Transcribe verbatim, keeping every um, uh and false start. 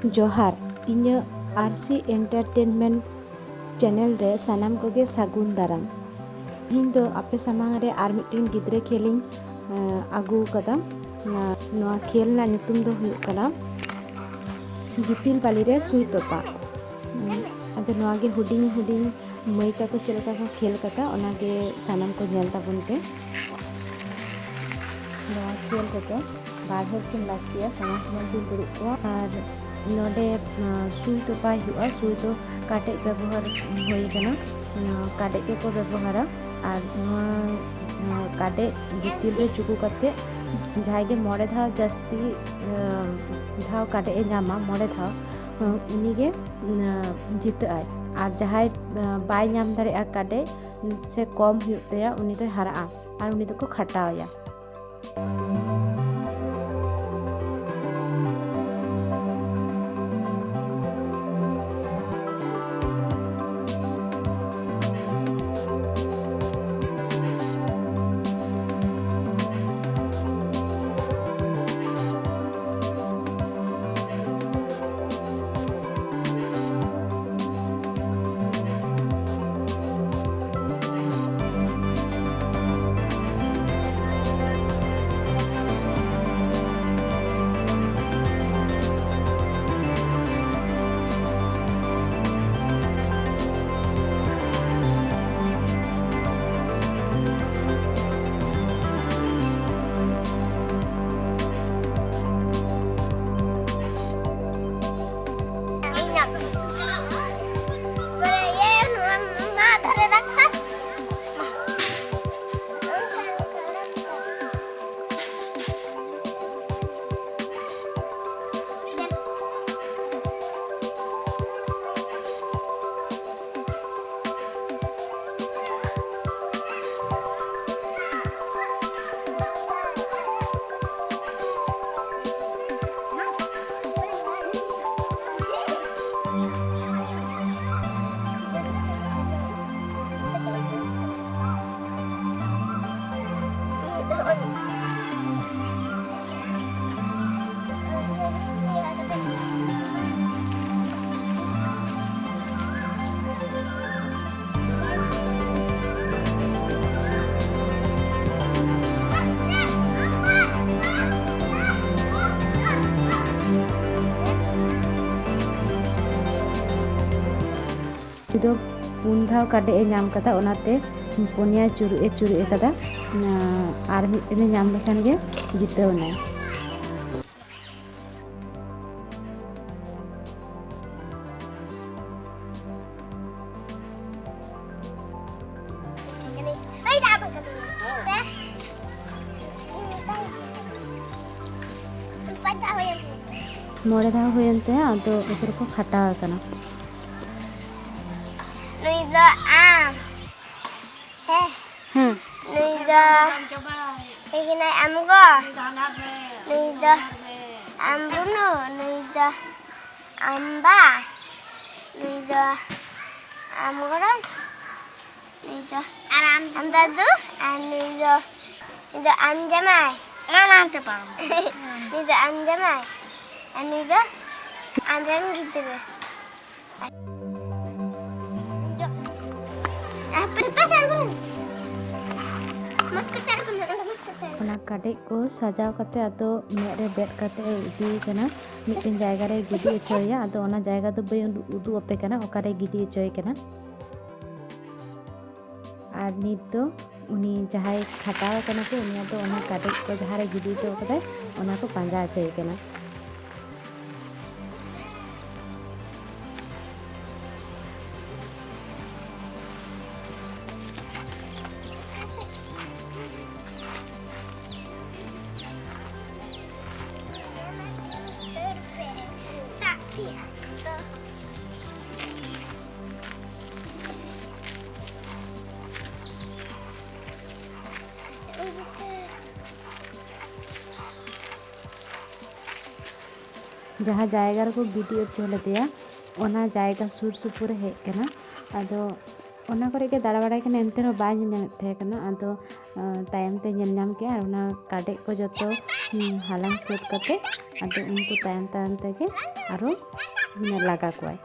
ᱡᱚᱦᱟᱨ, ᱤᱧᱟᱹᱜ ᱟᱨᱥᱤ Entertainment channel ᱨᱮ ᱥᱟᱱᱟᱢ ᱠᱚᱜᱮ ᱥᱟᱹᱜᱩᱱ ᱫᱟᱨᱟᱢ᱾ ᱤᱧ ᱫᱚ ᱟᱯᱮ ᱥᱟᱢᱟᱝ ᱨᱮ ᱟᱨ ᱢᱤᱫᱴᱮᱱ ᱜᱤᱫᱽᱨᱟᱹ ᱠᱷᱮᱞᱤᱧ, ᱮᱸ, ᱟᱹᱜᱩ ᱟᱠᱟᱫᱟ᱾ ᱱᱚᱣᱟ ᱠᱷᱮᱞ ᱨᱮᱱᱟᱜ ᱧᱩᱛᱩᱢ ᱫᱚ ᱦᱩᱭᱩᱜ ᱠᱟᱱᱟ ᱜᱤᱛᱤᱞ ᱵᱟᱹᱞᱤ ᱨᱮ ᱥᱩᱭ ᱛᱚᱯᱟ᱾ ᱩᱸ, ᱟᱫᱚ ᱱᱚᱣᱟ ᱜᱮ ᱦᱩᱰᱤᱧ ᱦᱩᱰᱤᱧ ᱢᱟᱹᱭ ᱛᱟᱠᱚ ᱪᱮᱫ ᱞᱮᱠᱟ ᱠᱚ ᱠᱷᱮᱞ ᱠᱟᱫᱟ, ᱚᱱᱟ ᱜᱮ ᱥᱟᱱᱟᱢ ᱠᱚ ᱧᱮᱞ ᱛᱟᱵᱚᱱ ᱯᱮ᱾ ᱱᱚᱣᱟ ᱠᱷᱮᱞ ᱨᱮᱫᱚ ᱵᱟᱨ ᱦᱚᱲ ᱠᱤᱱ ᱞᱟᱹᱠᱛᱤᱜᱼᱟ, ᱥᱟᱢᱟᱝ ᱥᱟᱢᱟᱝ ᱠᱤᱱ ᱫᱩᱲᱩᱵ ᱠᱚᱜᱼᱟ᱾ ᱟᱨ ᱱᱚᱰᱮ, ᱟᱸ, ᱥᱩᱭ ᱛᱚᱯᱟᱭ ᱦᱩᱭᱩᱜᱼᱟ᱾ ᱥᱩᱭ ᱫᱚ ᱠᱟᱰᱮᱡ ᱵᱮᱵᱚᱦᱟᱨ ᱦᱩᱭ ᱟᱠᱟᱱᱟ, ᱟᱸ, ᱠᱟᱰᱮᱡ ᱜᱮᱠᱚ ᱵᱮᱵᱚᱦᱟᱨᱟ᱾ ᱟᱨ ᱱᱚᱣᱟ, ᱟᱸ, ᱠᱟᱰᱮᱡ ᱜᱤᱛᱤᱞ ᱨᱮ ᱪᱩᱠᱩ ᱠᱟᱛᱮ ᱡᱟᱦᱟᱸᱭ ᱜᱮ ᱢᱚᱬᱮ ᱫᱷᱟᱣ ᱡᱟᱹᱥᱛᱤ, ᱟᱸ, ᱫᱷᱟᱣ ᱠᱟᱰᱮᱡ ᱮ ᱧᱟᱢᱟ, ᱢᱚᱬᱮ ᱫᱷᱟᱣ, ᱟᱸ, ᱩᱱᱤᱜᱮ, ᱟᱸ, ᱡᱤᱛᱟᱹᱜ ᱟᱭ᱾ ᱟᱨ ᱡᱟᱦᱟᱸᱭ, ᱟᱸ, ᱵᱟᱭ ᱧᱟᱢ ᱫᱟᱲᱮᱭᱟᱜᱼᱟ ᱠᱟᱰᱮᱡ, ᱥᱮ ᱠᱚᱢ ᱦᱩᱭᱩᱜ ᱛᱟᱭᱟ, ᱩᱱᱤ ᱫᱚᱭ ᱦᱟᱨᱟᱜᱼᱟ ᱟᱨ ᱩᱱᱤ ᱫᱚᱠᱚ ᱠᱷᱟᱴᱟᱣ ᱮᱭᱟ᱾ ᱩᱱᱤ ᱫᱚ ᱯᱩᱱ ᱫᱷᱟᱣ ᱠᱟᱰᱮᱡ ᱮ ᱧᱟᱢ ᱠᱟᱫᱟ, ᱚᱱᱟᱛᱮ ᱯᱩᱱᱭᱟ ᱪᱩᱨᱩᱡ ᱮ ᱪᱩᱨᱩᱡ ᱟᱠᱟᱫᱟ᱾ ᱟᱨ ᱢᱤᱫᱴᱮᱱᱮ ᱧᱟᱢ ᱞᱮᱠᱷᱟᱱ ᱜᱮ ᱡᱤᱛᱟᱹᱣ ᱮᱱᱟᱭ᱾ ᱢᱚᱬᱮ ᱫᱷᱟᱣ ᱦᱩᱭᱮᱱ ᱛᱟᱭᱟ, ᱟᱫᱚ ᱮᱠ ᱨᱮᱠᱚ ᱠᱷᱟᱴᱟᱣ ᱟᱠᱟᱱᱟ᱾ ᱱᱩᱭ ᱫᱚ ᱟᱢ᱾ ᱦᱮᱸ᱾ ᱦᱩᱸ᱾ ᱱᱩᱭ ᱫᱚ ᱮᱠᱤᱱᱟᱭ ᱟᱢᱜᱚ᱾ ᱱᱩᱭ ᱫᱚ ᱟᱢ ᱵᱩᱱᱩ᱾ ᱱᱩᱭ ᱫᱚ ᱟᱢ ᱵᱟ᱾ ᱱᱩᱭ ᱫᱚ ᱟᱢ ᱜᱚᱲᱚᱢ᱾ ᱱᱩᱭ ᱫᱚ ᱟᱨ ᱟᱢ ᱟᱢ ᱫᱟᱫᱩ᱾ ᱟᱨ ᱱᱩᱭ ᱫᱚ, ᱱᱩᱭ ᱫᱚ ᱟᱢ ᱡᱟᱢᱟᱭ᱾ ᱚᱱᱟ ᱞᱟᱦᱟᱛᱮ ᱯᱟᱨᱚᱢ᱾ ᱱᱩᱭ ᱫᱚ ᱟᱢ ᱡᱟᱢᱟᱭ᱾ ᱟᱨ ᱱᱩᱭ ᱫᱚ ᱟᱢ ᱨᱮᱱ ᱜᱤᱫᱽᱨᱟᱹ᱾ ᱚᱱᱟ ᱠᱟᱰᱮᱡ ᱠᱚ ᱥᱟᱡᱟᱣ ᱠᱟᱛᱮ ᱟᱫᱚ ᱢᱮᱫ ᱨᱮ ᱵᱮᱫ ᱠᱟᱛᱮ ᱮ ᱤᱫᱤᱭᱮ ᱠᱟᱱᱟ, ᱢᱤᱫᱴᱮᱱ ᱡᱟᱭᱜᱟ ᱨᱮ ᱜᱤᱰᱤ ᱦᱚᱪᱚᱭᱮᱭᱟ᱾ ᱟᱫᱚ ᱚᱱᱟ ᱡᱟᱭᱜᱟ ᱫᱚ ᱵᱟᱹᱧ ᱩᱫᱩᱜ, ᱩᱫᱩᱜ ᱟᱯᱮ ᱠᱟᱱᱟ, ᱚᱠᱟᱨᱮ ᱜᱤᱰᱤ ᱦᱚᱪᱚᱭᱮ ᱠᱟᱱᱟ᱾ ᱟᱨ ᱱᱤᱛ ᱫᱚ ᱩᱱᱤ ᱡᱟᱦᱟᱸᱭ ᱠᱷᱟᱴᱟᱣ ᱠᱟᱱᱟ ᱠᱚ, ᱩᱱᱤᱭᱟᱜ ᱫᱚ ᱚᱱᱟ ᱠᱟᱰᱮᱡ ᱠᱚ ᱡᱟᱦᱟᱸ ᱨᱮ ᱜᱤᱰᱤ ᱦᱚᱴᱚ ᱠᱟᱫᱟᱭ, ᱚᱱᱟ ᱠᱚ ᱯᱟᱸᱡᱟ ᱦᱚᱪᱚᱭᱮ ᱠᱟᱱᱟ᱾ ᱡᱟᱦᱟᱸ ᱡᱟᱭᱜᱟ ᱨᱮᱠᱚ ᱜᱤᱰᱤ ᱦᱚᱴᱚ ᱞᱮᱫᱮᱭᱟ, ᱚᱱᱟ ᱡᱟᱭᱜᱟ ᱥᱩᱨ ᱥᱩᱯᱩᱨᱮ ᱦᱮᱡ ᱠᱟᱱᱟ᱾ ᱟᱫᱚ ᱚᱱᱟ ᱠᱚᱨᱮ ᱜᱮ ᱫᱟᱬᱟ ᱵᱟᱲᱟᱭ ᱠᱟᱱᱟ, ᱮᱱᱛᱮ ᱨᱮᱦᱚᱸ ᱵᱟᱭ ᱧᱮᱞ ᱧᱟᱢᱮᱫ ᱛᱟᱦᱮᱸ ᱠᱟᱱᱟ᱾ ᱟᱫᱚ, ᱟᱸ, ᱛᱟᱭᱚᱢ ᱛᱮ ᱧᱮᱞ ᱧᱟᱢ ᱠᱮᱜᱼᱟ ᱟᱨ ᱚᱱᱟ ᱠᱟᱰᱮᱡ ᱠᱚ ᱡᱚᱛᱚ, ᱦᱩᱸ, ᱦᱟᱞᱟᱝ ᱥᱟᱹᱛ ᱠᱟᱛᱮ ᱟᱫᱚ ᱩᱱᱠᱩ ᱛᱟᱭᱚᱢ ᱛᱟᱭᱚᱢ ᱛᱮᱜᱮ ᱟᱨᱚ, ᱩᱸ, ᱞᱟᱜᱟ ᱠᱚᱣᱟᱭ᱾